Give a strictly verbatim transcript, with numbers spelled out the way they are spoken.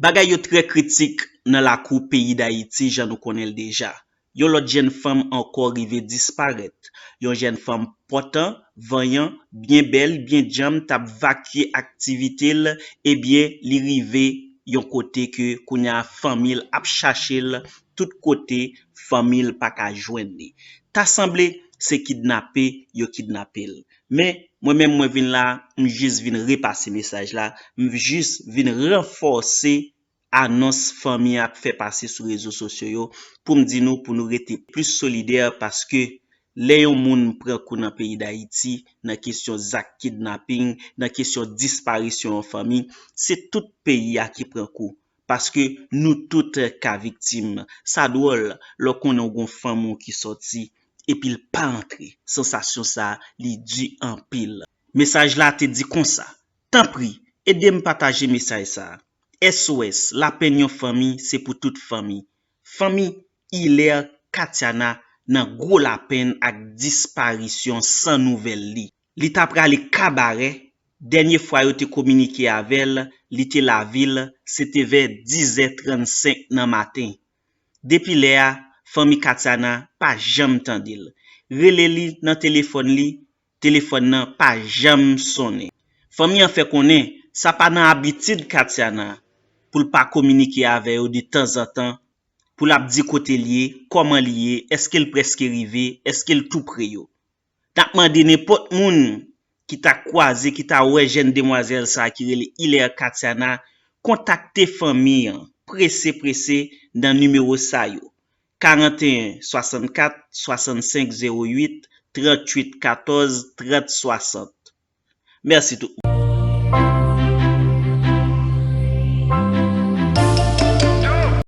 Bagay yo trè kritik nan lakou peyi Dayiti, jan nou konnen l deja. Yon lòt jèn fanm ankò rive disparèt. Yon jèn fanm pòtan, vanyan, byen bèl, byen djanm, t ap vakye aktivite l, ebyen, li rive yon kote ke kounye a fanmi l ap chache l tout kote, fanmi l pa ka jwenn li. Ta sanble se kidnape yo kidnape l. Men, mwen menm mwen vin la, m jis vin repase mesaj la, m jis vin ranfòse anons fanmi an ap fè pase sou rezo sosyo yo pou m di nou pou nou rete plis solidè paske lè yon moun pran kou nan peyi Dayiti, nan kesyon zak kidnaping, nan kesyon disparisyon yon fanmi, se tout peyi a ki pran kou. Paske nou tout ka viktim. Sa dwòl, lè w konnen w gon fanmi w ki sòti, epi l pa antre. Sansasyon sa, li di anpil. Mesaj la te di konsa, tanpri, ede m pataje mesaj sa. S O S, lapenn yon fanmi, se pou tout fanmi. Fanmi Hilaire Katiana nan gwo lapenn ak disparisyon san nouvèl li. Li ta prale Kabarè, dènye fwa yo te kominike avè l, li te lavil, se te vè dizè trannsenk nan maten. Depi lè a, fanmi Katiana pa janm tande l. Rele li nan telefòn li, telefòn nan pa janm sonnen. Fanmi an fè konnen sa pa nan abitid Katiana pou l pa kominike avè yo de tanzantan, pou l ap di kote l ye, kòman li ye, èske l prèske rive, èske l tou pre yo. N ap mande nenpòt moun ki ta kwaze, ki ta wè jèn demwazèl sa a ki rele Hilaire Katiana, kontakte fanmi an prese prese nan nimewo sa yo, karanteyen swasannkat swasannsenk zewo uit, tranntuit katòz, trant swasant. Mèsi tout moun.